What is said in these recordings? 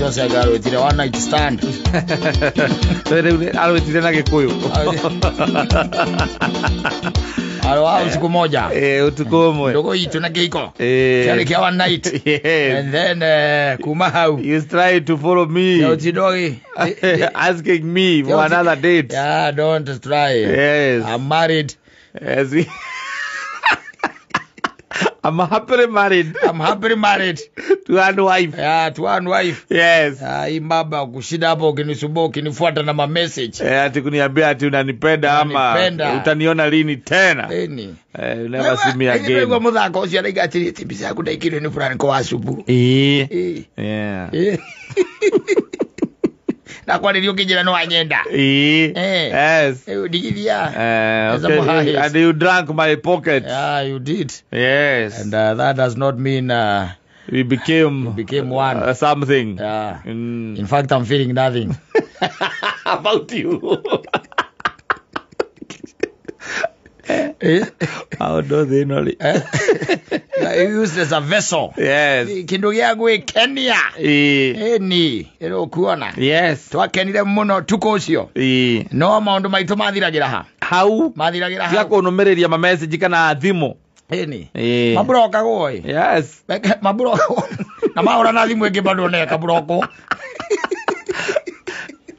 Jose arwĩtire one night stand. Rĩu arwĩtire na Gĩkũyũ. Aro wa usiku moja. Eh, utukũ ũmwe. Ndogo itũ na kĩhiko. Eh. Kĩarĩ kĩa one night. Yes. And then kuma hau. You try to follow me. Yautidogi. Asking me for another date. Yeah, don't try. Yes. I'm married. Yes. I'm happily married. I'm happily married. To one wife. Yeah, to one wife. Yes. Ah, hii baba kushinda hapo ukinisumbua ukinifuata na ma message. Eh, ati kuniambia ati unanipenda ama Unanipenda. utaniona lini tena. Eni. Eh, you never see me again. Nĩguo mũthako ũcio araiga atĩrĩ ti mbica yaku ndaikĩrio nĩ Franco wa cubu. Eh. Eh. Yeah. Eh. Na kwarĩrio ũkĩnjĩra nĩ wanyenda. Eh. Eh. Yes. Eh, ndigithia. Eh, There's a okay. muhahis. And you drank my pocket. Yeah, you did. Yes. And that does not mean we became became one. Something. Yeah. Mm. In fact, I'm feeling nothing. About you. Eh? How do they know it? Eh? You used as a vessel. Yes. Kindu gĩa gwĩkenia. Eh. Ĩni, ĩrũkuona. Yes. Twakenire mũno tukũ ũcio. Eh. No maũndũ maitũ mathiragĩra ha? Hau Mathiragĩra tia hau. kũnũmĩrĩria ma message kana thimũ. Ĩni. Eh. Maburokagwo ĩ. Yes. Maburokagwo. Na mahũra na thimũ ĩngĩ bado neka burokwo.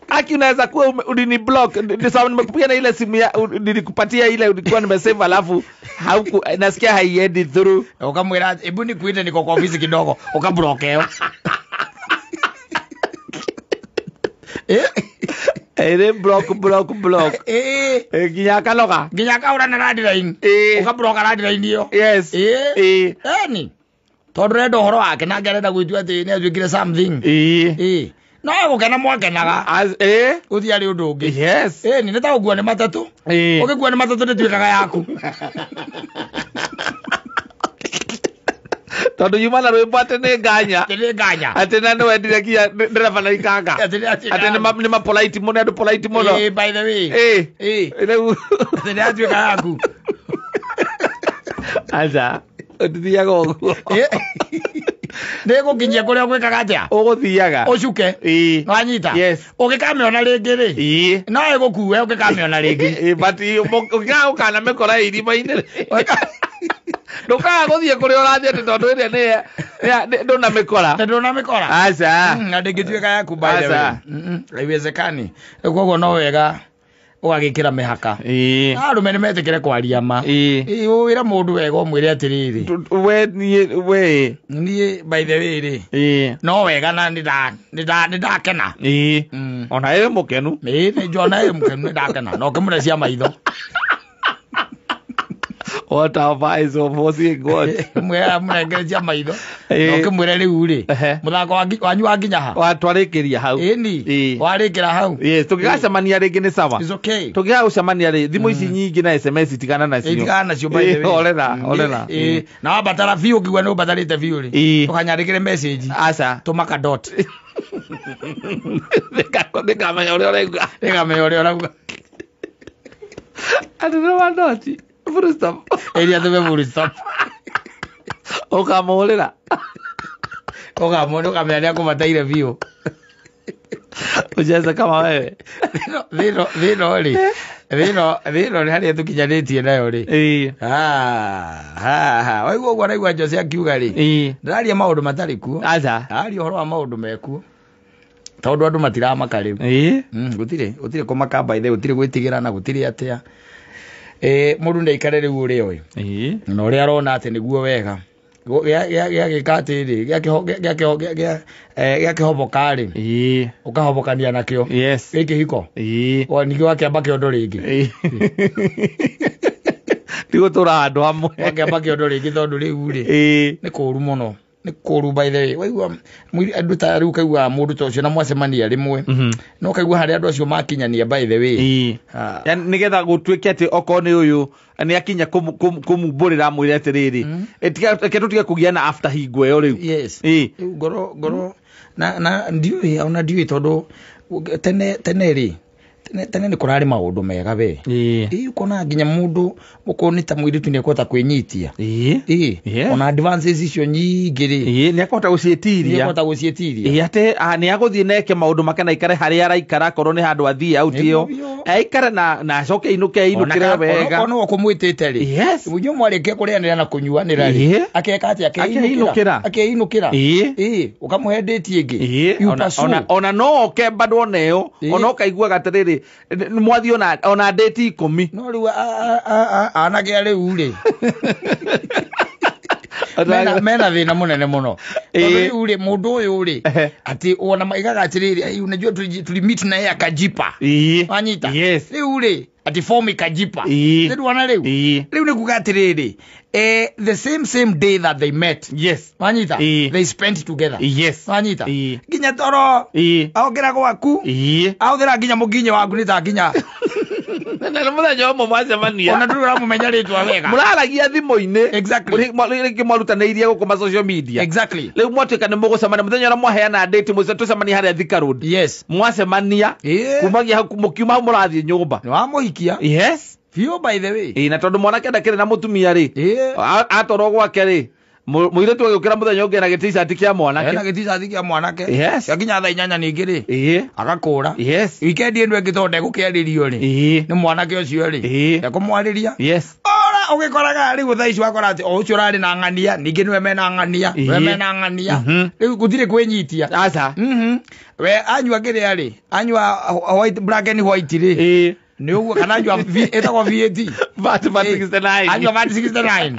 Aki unaweza kuwa ulini block. Ndio sababu nimekupigia na ile simu ya nilikupatia ile ulikuwa nimesave alafu hauku nasikia haiendi through. Ukamwĩra hebu nikuite niko kwa ofisi kidogo, ukaburokeo. Eh? Ile block block block. Eh. Eh, nginya akanoga. Nginya akaũra na landline. Eh. Ũkaburoka landline ĩyo. Yes. Eh. Eh. Eni. Tondũ renda ũhoro wake nake arenda gwĩtua atĩ nĩ atuĩkire something. Eh. Ĩ. No gũkena mwakenaga. As eh. Gũtiarĩ ũndũ ũngĩ. Yes. Ĩni nĩ ta gũkua nĩ matatũ. Eh. Ũgĩkua nĩ matatũ nĩtuĩkaga yaku. Tondũ yuma na rwĩmbo atĩ nĩ nganya. Atĩ nĩ nganya. Atĩ na nĩ wendire nginya ndereba na ikanga. Atĩ nĩ Atĩ nĩ ma polite mũno, andũ polite mũno. Ĩ, by the way. Eh. Ĩ. Rĩu Atĩ nĩ yatuĩka yaku. aca ũtithiaga ũguo. Ĩ. Nĩ gũkinyia kũrĩa ũgwĩkaga atĩa? Ũgũthiaga. Ũcuke. Ĩ. Nĩwanyita? Yes. Ũgĩkamĩona rĩngĩ rĩ? Ĩ. No ĩgũkue ũngĩkamĩona rĩngĩ. Ĩ, but ũngĩkaga gũkanamĩkora irima-inĩ ndũkaga gũthiĩ kũrĩa ũrathiĩ atĩ tondũ ĩrĩa nĩ ndũnamĩkora. Nĩ ndũnamĩkora. Aca. Na ndĩngĩtuĩka yaku by the way. Aca. Haiwezekani. Rĩu koguo no wega ũgagĩkĩra mĩhaka. Ĩ. Arũme nĩ metĩkĩre kwaria ma. Ĩ. Ĩ, wĩre mũndũ wega ũmwĩre atĩrĩrĩ. We niĩ we. Niĩ by the way rĩ. Ĩ. No wega na nĩ ndakena. Ĩ. Ona ĩ mũkenu. Ĩ, nĩ njona ĩ mũkenu nĩ ndakena. Na ũkĩmũre cia maitho. What have eyes of seeing God? Mwĩra mũnengere cia maitho. Ĩ. Na ũkĩmwĩre rĩu rĩ. Ehe. Mũthako wanyu wakinya ha? Watwarĩkĩria hau. Ĩni. Ĩ. Warĩkĩra hau. Yes, tũngĩgacemania rĩngĩ nĩ sawa. It's okay. Tũngĩaga gũcemania rĩ, thimũ ici nyingĩ na SMS tigana nacio. Tigana nacio by the way. Horera, horera. Ĩ, na wabatara biũ ũkiuga nĩ ũbatarĩte biũ rĩ. Ĩ. Ũkanyandĩkĩre message. Aca. Tũma ka dot. Nĩkamenya ũrĩa ũrauga. Nĩkamenya ũrĩa ũrauga. Atĩ nĩ wa dot. Full stop. Ĩrĩa tũme full stop. Ũkamũhũrĩra. Ũkamũhũrĩra ũkamenya nĩ akũbataire biũ. Ucheze kama wewe. Thĩno rĩ. Thĩno nĩ harĩa tũkinyanĩtie nayo rĩ. Ĩ. Waigua ũguo araigua Jose akiuga rĩ. Ĩ. Ndĩraria maũndũ matarĩ kuo. Aca. Ndĩraria ũhoro wa maũndũ mekuo. Tondũ andũ matiramaka rĩu. Ĩ. Gũtirĩ kũmaka by the way, gũtirĩ gwĩtigĩrana, gũtirĩ atĩa. Mũndũ ndaikare rĩu ũrĩa ũĩ. Ĩ. Na ũrĩa arona atĩ nĩguo wega. Gĩagĩka atĩrĩ, gĩakĩhoboka rĩ. Ĩ. Ũkahobokania nakĩo. Yes. Gĩkĩ hiko. Ĩ. Ningĩ wakĩamba kĩondo rĩngĩ. Ĩ. Ti gũtũra handũ hamwe. Wakĩamba kĩondo rĩngĩ tondũ rĩu rĩ. Ĩ. Nĩ kũũru mũno. Nĩ kũũru by the way. Waigua andũ ta rĩu kaigua mũndũ ta ũcio na mwacemania rĩmwe. No kaigua harĩa andũ acio makinyania by the way. Ĩ. Yaani nĩgetha gũtuĩke atĩ okorwo nĩ ũyũ nĩ akinya kũmumbũrĩra amwĩre atĩrĩrĩ. Reke tũtige kũgĩa na after hingo ĩyo rĩu. Yes. Ĩ. Rĩu ngoro na ndiũĩ ona ndiũĩ tondũ tene rĩ Tene nĩ kũrarĩ maũndũ mega we. Ĩĩ. Ĩĩ ũkona nginya mũndũ ũkorwo nĩ ta mũirĩtu nĩ ekũhota kwĩnyitia. Ĩĩ. Ĩĩ. Yeah. Ona advances icio nyingĩ rĩ. Ĩĩ, nĩ akũhota Nĩ gũciĩtiria. ekũhota gũciĩtiria. Ĩĩ, atĩ nĩ agũthiĩ na eke maũndũ make na aikare harĩa araikara akorwo nĩ handũ athiĩ out ĩyo. Nĩguo. Aikare na acoke ainũke ainũkĩre wega. Ona ũkũmwĩtĩte rĩ. Yes. Inyuĩ mwarĩkia kũrĩanĩra na kũnyuanĩra rĩ. Ĩĩ. Akeka atĩa? Akeinũkĩra. Akeinũkĩra. Ĩĩ. Ĩĩ. Ũkamũhe date ĩngĩ. Ĩĩ, You ona, pursue. ona no oke bado ona ĩyo Ĩĩ. ona ũkaiguaga atĩrĩrĩ mwathiĩ ona date 10. No rĩu anake a rĩu rĩ mena thĩna mũnene mũno. Ĩĩ. Tondũ rĩu rĩ mũndũ ũyũ rĩ Ehe. atĩ ona maigaga atĩrĩrĩ, "Ai, unajua tulimit na yeye akajipa." Ĩĩ. Wanyita? Yes. Rĩu rĩ atĩ form ikajipa. Ĩĩ. Rĩu ona rĩu. Ĩĩ. Rĩu nĩ kuga atĩrĩrĩ, the same day that they met. Yes. Wanyita? Ĩĩ. They spent together. Yes. Wanyita? Ĩĩ. Nginya toro Ĩĩ. aongera gwaku Ĩĩ. ahũthĩra nginya mũkinyo waku nĩ ta nginya Na nĩ mũthenya ũmwe mwacemania. ona ndũrĩ ũramũmenya rĩtwa wega. Mũraragia thimũ-inĩ. Exactly. Rĩngĩ mwarutanĩirie gũkũ ma social media. Exactly. Rĩu mwatuĩka nĩ mũgũcemania mũthenya ũrĩa mwaheana date mũcio tũcemanie harĩa Thika Road. Yes. Mwacemania Ĩĩ. kumagia hau mũkiuma hau mũrathiĩ nyũmba. Nĩ wamũhikia. Yes. Biũ by the way. Ĩĩ, na tondũ mwanake ndakĩrĩ na mũtumia rĩ. Ĩĩ. Atwarwo gwake rĩ mũirĩtu agĩũkĩra mũthenya ũngĩ na gĩticati kĩa Ena mwanake. gĩticati kĩa mwanake. Yes. Gĩakinya thaa 8 ningĩ rĩ. Ĩĩ. Agakũra. Yes. Wikendi ĩno ĩngĩ tondũ ndegũkĩarĩrio rĩ. Ĩĩ. Nĩ mwanake ũcio rĩ. Ĩĩ. Ekũmwarĩria. Yes. Ora ũgĩkoraga rĩu thaa ici wakora atĩ o ũcio ũrarĩ na ng'ania ningĩ nĩwe mena ng'ania nĩwe Ĩĩ. mena ng'ania Mhm. rĩu gũtirĩ kwĩnyitia. Aca. Mhm. We anyua kĩrĩa rĩ anyua white black and white rĩ Ĩĩ. nĩ ũguo kana anyua ĩtagwo VAT. VAT VAT 69. Anyua VAT 69.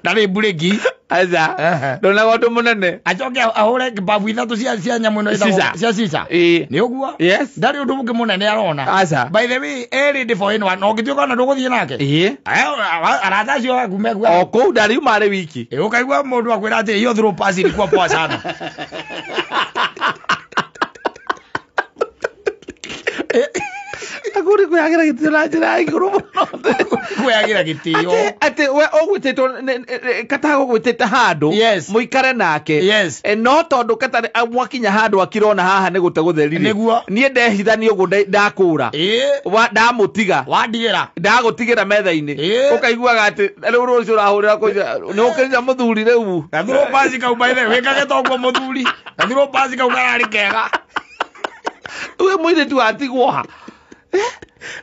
Ndarĩ mburĩki. Aca. Ehe. Ndonaga ũndũ mũnene. Acoke ahũre mbabu ithatũ cia nyamũ ĩno ĩtagwo Shisha. cia shisha. Ĩĩ. Nĩ ũguo. Yes. Ndarĩ ũndũ ũngĩ mũnene arona. Aca. By the way, erĩ ndĩ for anyone. Na ũngĩtuĩka ona ndũgũthiĩ nake. Ĩĩ. Arata acio aku mekua. O kũu ndariuma arĩ wiki. Ĩ, ũkaigua mũndũ akwĩra atĩ hiyo throw pass ilikuwa poa sana. Akũrĩ kwĩyagĩra gĩtĩo na njĩra ya igũrũ mũno. Kwĩyagĩra gĩtĩo. Atĩ we ũgwĩtĩtwo kata gũgwĩtĩte handũ Yes. mũikare nake. Yes. No tondũ kata mwakinya handũ akirona haha nĩ gũte gũtheri rĩ. Nĩguo. Niĩ ndehithania ũguo ndakũra. Ĩ, Ndamũtiga. wandigĩra. Ndagũtigĩra metha-inĩ. Ĩĩ. Ũkaiguaga atĩ rĩu rũciũ ũrahũrĩra kũu nĩ ũkĩrire mũthuri rĩu. Gathurwo pass kau by the way, wĩkage toguo mũthuri. Gathurwo pass kau kararĩ kega. We mũirĩtu atigwo ha.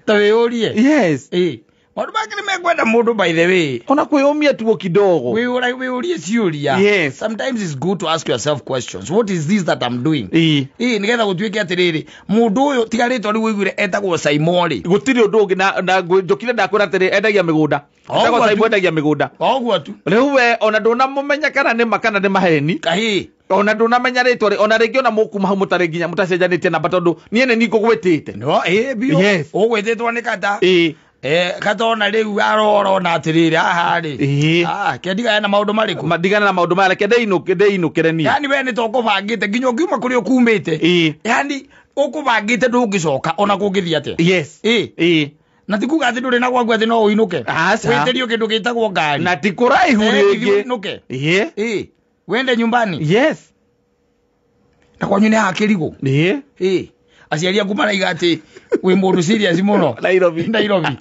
Ta wĩyũrie. Yes. Ĩ, maũndũ mangĩ nĩ mekwenda mũndũ by the way. Ona kwĩyũmia tuo kidogo. Wĩyũrie ciũria. Yes. Sometimes it's good to ask yourself questions. What is this that I'm doing? Ĩĩ. Ĩ, nĩgetha gũtuĩke atĩrĩrĩ, mũndũ ũyũ tiga rĩtwa rĩu ũiguire etagwo Saimo rĩ. Gũtirĩ ũndũ ũngĩ na njũkire ndakwĩra atĩrĩ endagia mĩgũnda. O Etagwo ũguo tu. Saimo endagia mĩgũnda. O ũguo tu. Rĩu we ona ndũnamũmenya kana nĩ ma kana nĩ maheni. Kahĩ. Ona ndũnamenya rĩtwa rĩ ona rĩngĩ ona mũkuma hau mũtarĩ nginya mũtacenjanĩtie namba tondũ niĩ nĩ niĩ ngũgwĩtĩte. No, ĩ biũ. Yes. Ũgwĩtĩtwo nĩ kata. Ĩĩ. Kata ona rĩu arorona atĩrĩrĩ haha rĩ. Ĩĩ. Ah, kendiga ena maũndũ marĩkũ? Ndigana na maũndũ maya reke ndĩinũkĩre niĩ. Yaani we nĩ ta ũkũbangĩte nginya ũngiuma kũrĩa ũkumĩte. Ĩĩ. Yaani ũkũbangĩte ndũngĩcoka ona kũngĩthiĩ atĩa. Yes. Ĩ. Ĩĩ. Na ti kuga atĩ ndũrĩ na gwaku atĩ no ũinũke. Aca. Wĩtĩrio kĩndũ gĩtagwo ngari. Na ti kũraihu Eh, ithiĩ rĩngĩ. ũinũke. Ĩĩ. Ĩ. Wende nyumbani. Yes. Na kwanyu nĩ hakĩrigũ. Ĩĩ. Ĩ. Aciari aku maraiga atĩ wĩ mũndũ serious mũno. Nairobi. Nairobi.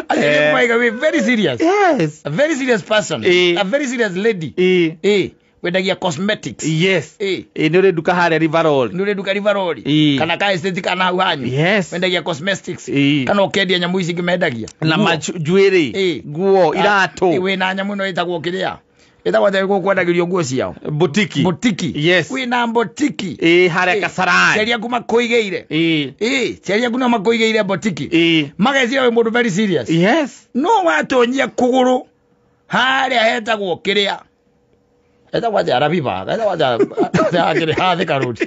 Aciari aku maraiga wĩ very serious. Yes. A very serious person. Ĩ. A very serious lady. Ĩĩ. Ĩ. Wendagia cosmetics. Yes. Ĩ. Ĩĩ nĩ ũrĩ nduka harĩa River Nĩ ũrĩ nduka River Ĩ. Kana ka estate kana hau hanyu. Yes. Wendagia cosmetics. Ĩ. Kana ũkendia nyamũ ici ingĩ mendagia. Na Nguo. njuĩrĩ. Ĩ. Nguo, iratũ. Wĩna nyamũ ĩno ĩtagwo kĩrĩa. Ĩtagwo atĩa gũkũ kwendagĩrio nguo ciao. Butiki. Botiki. Yes. Wĩna botiki. Ĩĩ harĩa Ĩ. Kasarani. Ciari aku makũigĩire. Ĩĩ. Ĩ, ciari aku no makũigĩire botiki. Ĩĩ. Mageciria wĩ mũndũ very serious. Yes. No watonyia kũgũrũ harĩa hetagwo kĩrĩa. Etagwo atĩa Rabiba, etagwo atĩa kĩrĩa haha Thika Road.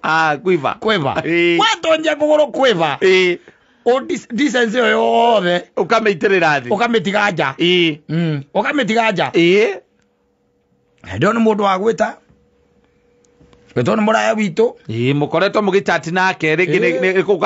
Ah, Quiver. Quiver. Ĩĩ. Watonyia kũgũrũ Quiver. Ĩĩ. Decency ĩyo yothe Ũkamĩitĩrĩra thĩ. ũkamĩtiga nja. Ĩĩ. Ũkamĩtiga nja. Ĩĩ. Ndĩrona nĩ mũndũ wa gwĩta. Gwĩtwo nĩ mũraya witũ. Ĩĩ mũkoretwo mũgĩchat nake rĩngĩ nĩ kũu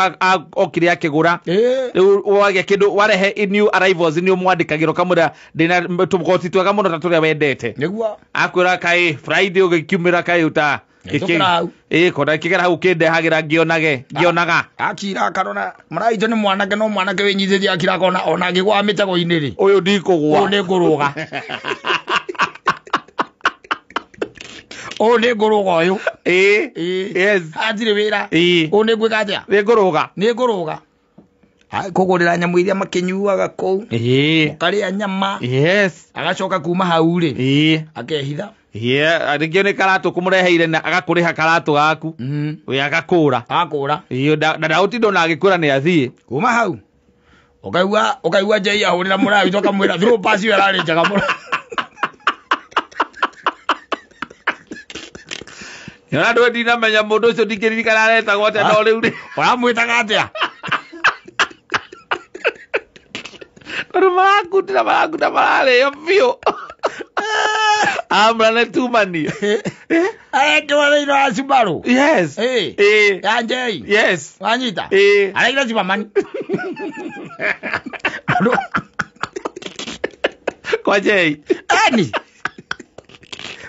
okire akĩgũra. Ĩĩ. Rĩu wagĩa kĩndũ warehe new arrivals nĩ ũmwandĩkagĩra ũkamwĩra ndĩna tũgoti twega mũno ta tũrĩa wendete. Nĩguo. Akwĩra kaĩ Friday ũgĩkiumĩra kaĩ ũta Ĩtũkĩra hau. Ĩ kona ĩkĩgera hau kĩndehagira ngĩonage ngĩonaga. Akira akarora mũraitũ nĩ mwanake no mwanake wĩnyitĩtie akira akona ona angĩgwa mĩtego-inĩ rĩ Ũyũ ndikũgwa. Ũyũ nĩ ngũrũga. Ũyũ nĩ ngũrũga ũyũ. Ĩ. Ĩ. Yes. Hatirĩ wĩra. Ĩ. Ũyũ nĩ ngwĩka atĩa? Nĩ ngũrũga. Nĩ ngũrũga. Kũgũrĩra nyamũ iria makĩnyuaga kũu. Ĩ. Ũkarĩa nyama. Yes. Agacoka kuma hau rĩ. Ĩ. Akehitha. Yeah, rĩngĩ nĩ karatũ kũmũreheire na agakũrĩha karatũ gaku. Wĩ agakũra. Agakũra. Ĩ na ndagũtinda ona agĩkwĩra nĩ athiĩ. Kuma hau. Ũkaigua Jay ahũrĩra mũraya witũ akamwĩra throw pass ĩyo ĩrarĩ njega mũno. Nĩona ndũĩ ndinamenya mũndũ ũcio ndingĩririkana aretagwo atĩa no rĩu rĩ. Ũramwĩtaga atĩa? Tondũ marakundĩra marakunda mararĩo biũ. Amra nĩ tumani. Arekĩrwo thĩinĩ wa Subaru. Yes. Ĩ. Ĩ. Ya Jay. Yes. Wanyita? Ĩ. Araira Zimmerman. Kwa Jay. Ani.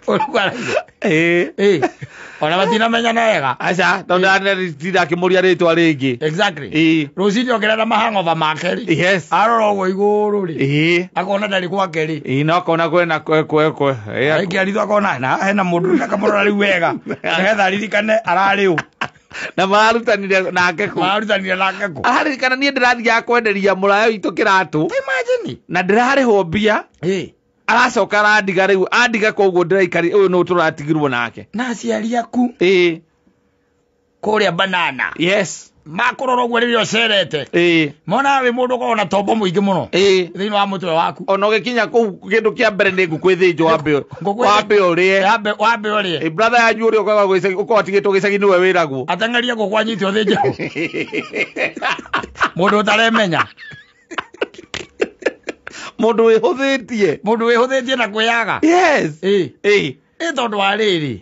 Ũrĩa araira. Ĩ. Ĩ. Ona matinamenyana wega. Aca, tondũ ndakĩmũria rĩtwa rĩngĩ. Exactly. Ĩ. Rũcinĩ okĩra na mahang'oba make rĩ. Yes. Arora ũguo igũrũ rĩ. Ĩ. Akona ndarĩ gwake rĩ. Ĩ no akona kwĩna kwe kwe kwe. Ĩ. Aikia ritho akona na hena mũndũ akamũrora rĩu wega. Nĩgetha aririkane ararĩ ũ. Na mararutanire nake kũ. Mararutanire nake kũ. Araririkana niĩ ndĩrathiaga kwenderia mũraya witũ kĩratũ. Imagine. Na ndĩrarĩhwo mbia. Ĩ. Aracoka arandiga rĩu andiga koguo ndĩraikari ũyũ nũ tũratigirwo nake. Na aciari aku. Ĩ. Kũrĩa banana. Yes. Makũrora ũguo rĩrĩa ũcerete. Ĩ. Monaga wĩ mũndũ ũkoragwo na tombo mũingĩ mũno. Ĩ. Thĩinĩ wa mũtwe waku. Ona ũgĩkinya kũu kĩndũ kĩa mbere nĩ ngũkũ ĩthĩnjwo wambe Ngũkũ wambe ũrĩe. Wambe ũrĩe. Ĩ brother yanyu ũrĩa ũkoragwo gĩcagi ũkoragwo atigĩtwo gĩcagi nĩwe wĩragwo. Ateng'eria ngũkũ anyite ũthĩnjwo. Mũndũ ũtaremenya. Mũndũ wĩhũthĩtie. Mũndũ wĩhũthĩtie na kwĩyaga. Yes. Ĩ. Ĩ. Ĩ tondũ wa rĩrĩ.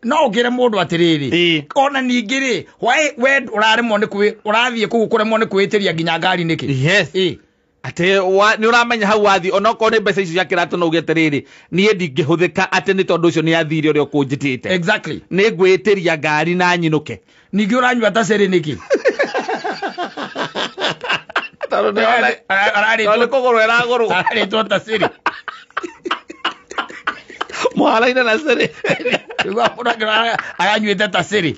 No ũkĩre mũndũ atĩrĩrĩ. Ĩ. Ona ningĩ rĩ, why we ũraremwo nĩ kwĩ ũrathiĩ kũu kũremwo nĩ kwĩtĩria nginya ngari nĩkĩ? Yes. Ĩ. Atĩ nĩ ũramenya hau wathiĩ onokorwo nĩ mbeca icio cia kĩratũ no uge atĩrĩrĩ niĩ ndingĩhũthĩka atĩ nĩ tondũ ũcio nĩ athire ũrĩa ũkũnjĩtĩte. Exactly. Nĩ ngwĩtĩria ngari na nyinũke. Ningĩ ũranyua ta cĩrĩ nĩkĩ? Tondũ nĩ kũgũrwo ĩragũrwo. Ararĩtwo ta cĩrĩ. Mũharaine na cĩrĩ. Rĩu mũndũ akĩrora aranyuĩte ta cĩrĩ.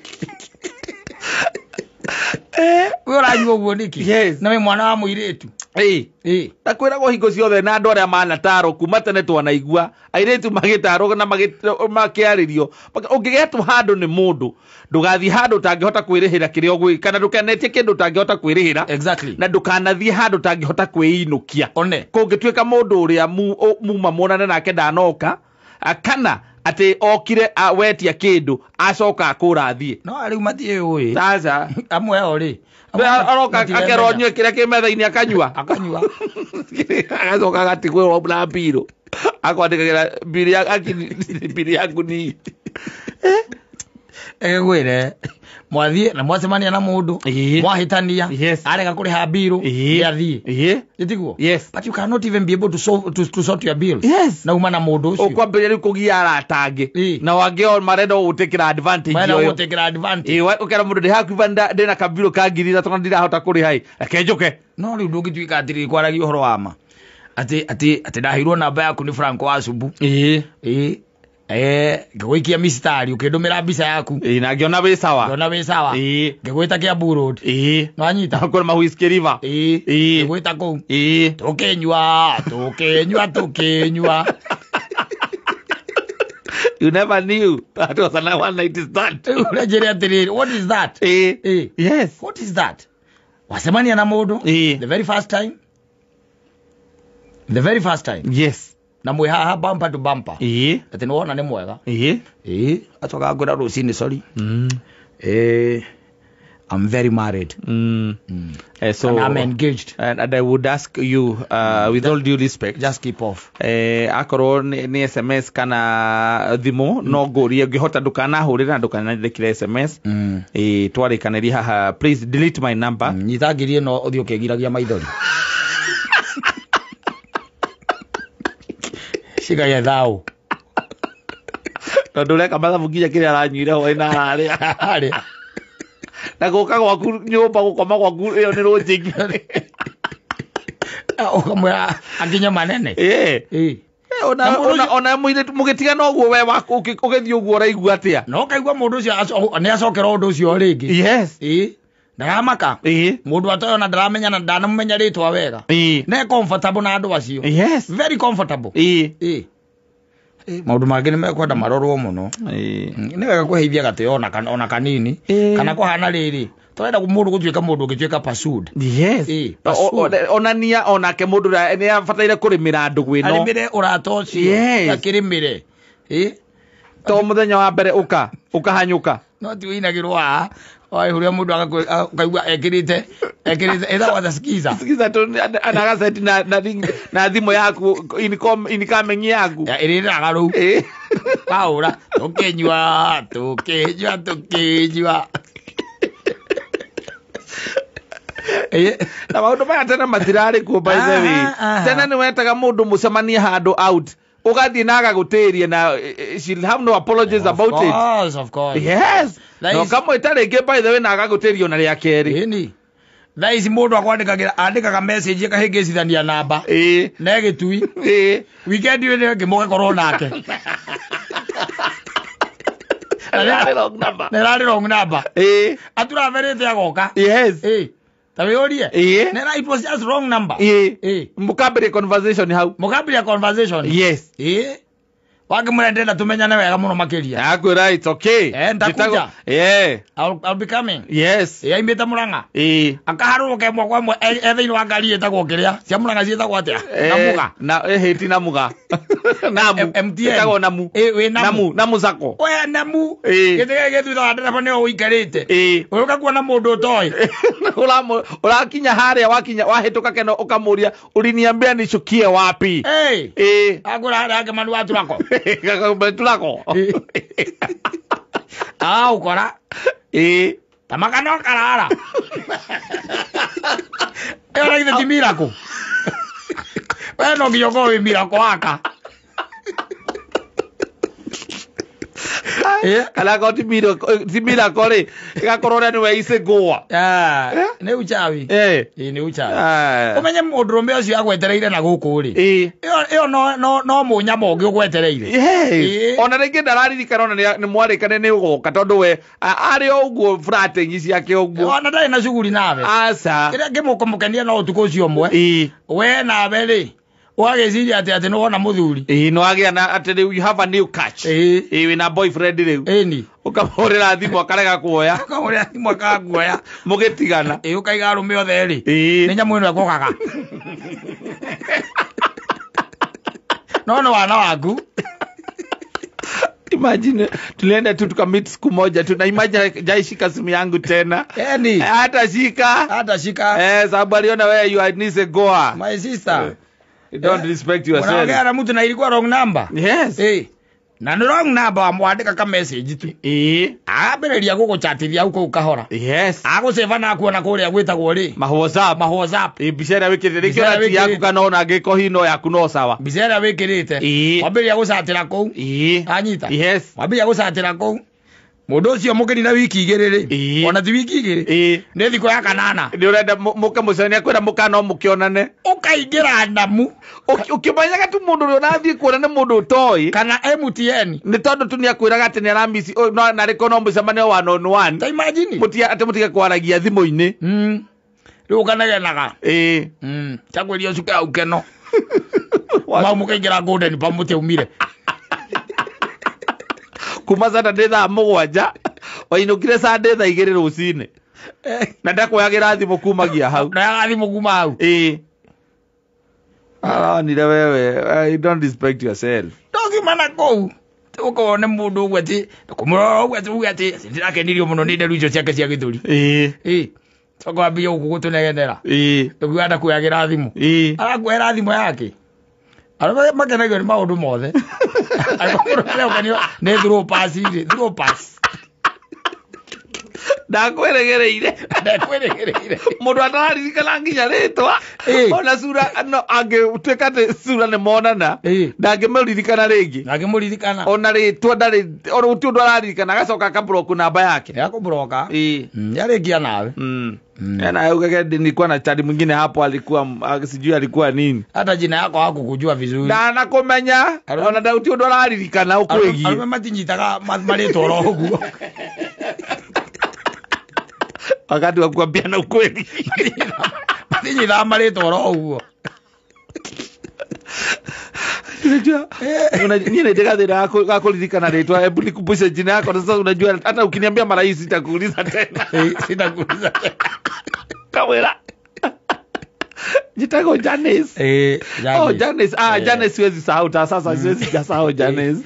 We ũranyua ũguo nĩkĩ? Yes. Na wĩ mwana wa mũirĩtu. Ĩ. Ĩ. Na kwĩragwo hingo ciothe na andũ arĩa manatarwo kuma tene twanaigua airĩtu magĩtarwo na makĩarĩrio ũngĩgetwo handũ nĩ mũndũ ndũgathiĩ handũ ũtangĩhota kwĩrĩhĩra kĩrĩa ũgwĩ kana ndũkanetie kĩndũ ũtangĩhota kwĩrĩhĩra. Exactly. Na ndũkanathiĩ handũ ũtangĩhota kwĩinũkia. One. Kũngĩtuĩka mũndũ ũrĩa muma muonane nake ndanoka kana atĩ okire wetia kĩndũ acoka akũra athiĩ. No rĩu matiĩũĩ. Aca. Amwe ao rĩ. Aroka akerwo anyue kĩrĩa kĩ metha-inĩ akanyua. Akanyua. Agacoka agatigwo na mbirũ. Akwandĩkagĩra mbirũ yaku ni. Egwĩre mwathiĩ na mwacemania na mũndũ mwahĩtania arega kũrĩha mbirũ nĩ athiĩ. Ĩtiguo? Yes. But you cannot even be able to solve to sort your bills. Yes. Na uma na mũndũ ũcio. Ũkwambĩrĩria rĩu kũgia arata angĩ. Na wangĩ o marenda gũgũtĩkĩra advantage Marenda ũyũ. gũgũtĩkĩra advantage. Ĩ, ũkera mũndũ ndĩ hakuhĩ ndĩna kabirũ ka ngiri ithatũ na ndirahota kũrĩha ĩ. Reke njũke. No rĩu ndũngĩtuĩka atĩrĩrĩ kwaragia ũhoro wa ma. Atĩ ndaheirwo namba yaku nĩ Franco wa Cubu. Ĩ. Ĩ. Ngĩgũikia mistari ũkĩndũmĩra mbica yaku. Ĩ, na ngĩona wĩ sawa. Ngĩona wĩ sawa. Ĩ. Ngĩgwĩta Kiambu Road. Ĩ. Nĩwanyita? Kwĩna ma Whiskey River. Ĩ. Ĩ. Ngĩgwĩta kũu. Ĩ. Tũkĩnyua, tũkĩnyua, tũkĩnyua. You never knew that was an one night stand. Ũranjĩra atĩrĩrĩ, what is that? Ĩ. Ĩ. Yes. What is that? Wacemania na mũndũ. Ĩ. The very first time. The very first time. Yes. Na mwĩ haha bumper to bumper. Ĩ. Atĩ nĩwona nĩ mwega. Ĩ. Ĩ. Acoka ngwĩra rũcinĩ sorry. I'm very married. So, and I'm engaged. And I would ask you, with all due respect, just keep off. Akorwo ni SMS kana thimũ no ngũrie ngĩhota ndũkanahũrĩre na ndũkanandĩkĩre SMS. Twarĩkanĩria haha, please delete my number. Nyita ngiri ĩno ũthiĩ ũkĩgiragia maithori. Cigaye thau. Tondũ ũreka mathabu nginya kĩrĩa aranyuire hwaĩ na harĩa. Harĩa. Na gũka gwaku nyũmba gũkoma gwaku ĩyo nĩ rũnjingi. Ũkamwĩra akinye manene. Ĩĩ. Ĩĩ. Ona Na mũndũ ona ũcio- ona mũirĩtu mũgĩtigana ũguo we waku ũgĩthiĩ ũguo ũraigua atĩa? Na ũkaigua mũndũ ũcio nĩ acokera ũndũ ũcio rĩngĩ. Yes. Ĩĩ. Ndaramaka. Ĩĩ. Mũndũ atoĩ ona ndaramenya na ndanamũmenya rĩtwa wega. Ĩĩ. Ne comfortable na andũ acio. Yes. Very comfortable. Ĩĩ. Ĩĩ. Maũndũ mangĩ nĩ mekwenda marorwo mũno. Ĩĩ. Nĩ wega kũheithia gatĩo ona kanini. Ĩĩ. Kana kũhana rĩrĩ. Tũrenda mũndũ gũtuĩka mũndũ ũngĩtuĩka pursued. Yes. Ĩĩ, pursued. Onania onake mũndũ ũrĩa nĩ abataire kũrĩmĩra ndũgũ ĩno. Arĩmĩre ũrata ũcio. Yes. Akĩrĩmĩre. Ĩĩ. To mũthenya wa mbere ũka ũkahanyũka. No ti ũinagĩrwo haha. Oi ũrĩa mũndũ ũkaigua ekĩrĩte ĩtagwo atĩa skiza. Sikiza tu anagaseti na thimũ yaku incoming yaku. Ya, ĩrĩrĩraga rũu. Ĩĩ. Paũra tũkĩnyua tũkĩnyua tũkĩnyua. Ĩĩ. Na maũndũ maya tene matirarĩ kuo by the way. Aha, aha. Tene nĩ wetaga mũndũ mũcemanie handũ out. Ũgathiĩ na agagũtĩria na she'll have no apologies about Of it. course, of course. Yes. That Na is- ũkamwĩta rĩngĩ by the way na agagũtĩria ona rĩa kerĩ. Ĩni. Thaa ici mũndũ akwandĩkagĩra andĩkaga message ĩkahĩngĩcithania namba. Ĩĩ. Ne gĩtui. Ĩĩ. Weekend ĩyo ĩngĩ mũgakorwo nake. Na nĩ wrong number. Na ĩrarĩ wrong number. Ĩĩ. Aturaberĩte agoka. Yes. Ĩĩ. Ta wĩyũrie. Ĩĩ. Nera it was just wrong number. Ĩĩ. Ĩĩ. Mũkambĩrĩria conversation hau. Mũkambĩrĩria conversation. Yes. Ĩĩ. Wakĩmwĩra ndĩrenda tũmenyane wega mũno makĩria. Akwĩra it's okay. Nitakuja. Njĩtagwo- Yeah. I'll be coming. Yes. Ĩĩ aimĩte Mũrang'a. Ĩĩ. Akaharũrũka ĩmwe kwa ĩmwe e thĩinĩ wa ngari ĩtagwo kĩrĩa. Cia Mũrang'a ciĩtagwo atĩa? Namuga. Na ĩhĩ ti Namuga. Namu. MTN. Ĩtagwo Namu. Ĩĩ wĩ Namu. Namu. Namu Sacco. We Namu. Ĩĩ. Gĩtĩ gĩkĩ gĩ thutha wa ndereba nĩwe ũikarĩte. Ĩĩ. Ũgĩũka kuona mũndũ ũtoĩ. Ũrakinya harĩa wakinya wahĩtũka keno ũkamũria uliniambia nishukie wapi? Ĩĩ. Ĩĩ. Akwĩra harĩa Kĩmani wa Turako. Turako. Ah, ũkora. Ĩĩ. Tamaka no karara. Ĩyo na githĩ ti miracle. We no nginya ũkorwo wĩ miracle waka. Ĩĩ. Kana ko ti miracle rĩ ĩgakorwo ũrĩa nĩwe icĩngũa. Ah, nĩ uchawi. Ĩĩ. Ĩĩ nĩ uchawi. Ah. Ũmenye mũndũrũme ũcio agwetereire na gũkũ rĩ. Ĩĩ. Ĩyo no mũnyama ũngĩ ũgwetereire. Yes. Ĩĩ. Ona rĩngĩ ndararirikana ona nĩ mwarĩkane nĩ ũgoka tondũ we arĩ o ũguo flatting ciake ũguo. Ona ndarĩ na cuguri nawe. Aca. Kĩrĩa kĩmũkũmũkenia no ũtukũ ũcio ũmwe. Ĩĩ. We nawe rĩ ũgagĩciria atĩ atĩ nĩwona mũthuri. Ĩĩ no agĩa na atĩ rĩu you have a new catch. Ĩĩ. Ĩĩ wĩna boyfriend rĩu. Ĩni. Ũkamũhũrĩra thimũ akarega kuoya. Ũkamũrĩra thimũ akaguoya. Mũgĩtigana. Ĩĩ ũkaiga arũme othe rĩ. Ĩĩ. Nĩ nyamũ ĩno ĩkũgaga. No nĩ wana waku. Imagine tulienda tu tukamit siku moja tu na imagine jaishika simu yangu tena. Eni. Hata shika. Hata shika. Sababu aliona wewe you are nice goa. My sister. You don't respect yourself. Unaongea na mtu na ilikuwa wrong number. Yes. Ĩĩ. Na nĩ wrong number wamwandĩka ka message tu. Ĩĩ. Ambĩrĩria gũgũchatithia hau kũu kahora. Yes. Agũcĩva na akuona kũrĩa gwĩtagwo rĩ. Ma WhatsApp. Ma WhatsApp. Ĩĩ mbica ĩrĩa wĩkĩrĩte Mbica rĩngĩ ĩrĩa ona ti yaku wĩkĩrĩte. kana ona angĩkorwo hihi no yaku no sawa. Mbica ĩrĩa wĩkĩrĩte. Ĩĩ. Wambĩrĩria gũcatĩra kũu. Ĩĩ. Anyita. Yes. Wambĩrĩria gũcatĩra kũu. Mũndũ ũcio mũkĩnina wiki igĩrĩ rĩ. Ĩĩ. Ona ti wiki igĩrĩ. Ĩĩ. Nĩ thikũ ya kanana. Nĩ ũrenda mũke mũcemania kwĩra mũka no mũkĩonane. Ũkaingĩra Namu Ũkĩmenyaga tu mũndũ ũrĩa ũrathiĩ kuona nĩ mũndũ ũtoĩ. kana MTN. Nĩ tondũ tu nĩakwĩraga atĩ nĩ aramisi narĩ korwo no mũcemanio one on one. Ta imagine. Mũtige atĩ mũtige kwaragia thimũ-inĩ. Rĩu ũkanegenaga. Ĩĩ. Chakwĩria ũcuke hau keno. Mau mũkaingĩra Golden Palm mũtiaumire. Kuma Saturday thaa 7 wainũkire Sunday thaa 2 rũcinĩ. Na ndakuoyagĩra thimũ kumagia hau. Ndayaga thimũ kuma hau. Ĩĩ. Aronire wewe, you don't respect yourself. Ndokiuma na kũu. Ũkorwo nĩ mũndũ ũguo atĩ kũmũrora ũguo atĩ uge atĩ ndĩrakenirio mũno nĩ nderu icio ciake cia gĩthũri. Ĩĩ. Ĩĩ. Coka wambie gũkũ gũtũnegenera. Ĩĩ. Tũkiuga ndakuoyagĩra thimũ. Ĩĩ. Arakuoera thimũ yake. Arũme makenagio nĩ maũndũ mothe. Angĩkorwo mũndũ areũkanio nĩ through pass rĩ, through pass. Ndakweregereire. Ndakweregereire. Mundu atararirikana nginya ritwa. Ĩ. Ona cura no angĩtuĩka atĩ cura nĩ monana Ĩ. ndangĩmũririkana rĩngĩ. Ndangĩmũririkana. Ona rĩtwa ndarĩ ona gũtirĩ ũndũ araririkana agacoka akablock namba yake. Yakũbroka. Ĩ. Yarĩkia nawe. Na ugege nilikuwa na chadi mwingine hapo alikuwa sijui alikuwa nini. Hata jina yako hakukujua vizuri. Ndanakumenya ona ndauti ũndũ araririkana ũkwĩgiĩ. Arũme matinyitaga marĩtwa oro ũguo. Wakati wa kuambiana ukweli. Matinyitaga marĩtwa oro ũguo. Unajua, niĩ nĩ thĩna wa kũririkana rĩtwa, hebu nikumbushe jina yako na sasa unajua hata ukiniambia mara hii sitakuuliza tena. Sitakuuliza tena. Kawera. Njĩtagwo Janice. Oh, Janice. Ah, Janice siwezi sahau ta sasa siwezi jasahau Janice.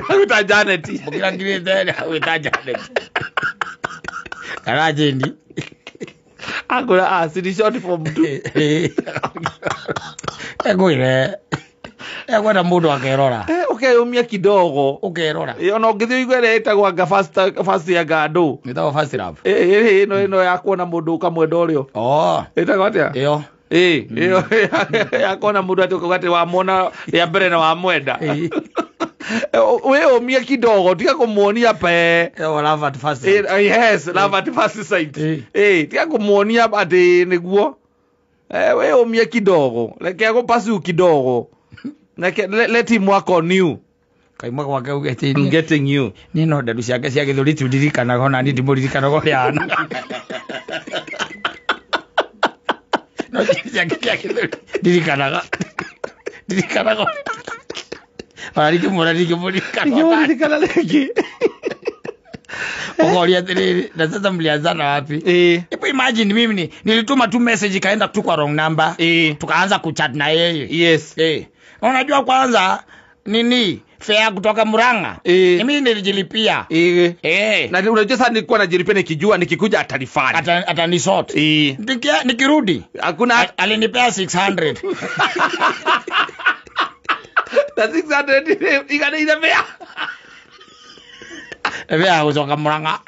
Akuta Janet. Mũkĩra ngirĩte agwĩta Janet. Kana Jane. Akura ah, si short form tu. Egwĩre. Ekwenda mũndũ akerora. Ũkeyũmia kidogo. Ũkerora. Ona ũngĩthiĩ ũigue ĩrĩa ĩtagwo anga first ya ngandũ. Ĩtagwo first love. Ĩno ya kuona mũndũ ũkamwenda ũrĩo. Oh. Ĩtagwo atĩa? Ĩyo. Ĩyo ya kuona mũndũ atĩ ũkauga atĩ wamwona rĩa mbere na wamwenda. Wĩyũmie kidogo tiga kũmuonia pe. Ĩyo love at first sight. Yes, love at first sight. Tiga kũmuonia atĩ nĩguo. Wĩyũmie kidogo. Reke agũpasu kidogo. Let him work on you. Kaimwa gwake uge I'm getting you. Niĩ no nderu ciake cia gĩthũri tu ndirikanaga ona niĩ ndimũririkanaga ũrĩa ahana. No ciake cia gĩthũri ndirikanaga. Ndirikanaga. Ona ndingĩmuona ndingĩmũririkana. Ndingĩmũririkana rĩngĩ. Ũkoria atĩrĩrĩ, na sasa mlianzana wapi? Hebu imagine mimi nilituma tu message ikaenda tu kwa wrong number. Tukaanza kuchat na yeye. Yes. Unajua kwanza nini fare kutoka Murang'a? Mimi nilijilipia. Na unajua sasa nilikuwa najilipia nikijua nikikuja atalifanya. Atanisort. Nikirudi hakuna alinipea 600. Na 600 iganĩire fare. Fare kutoka Murang'a.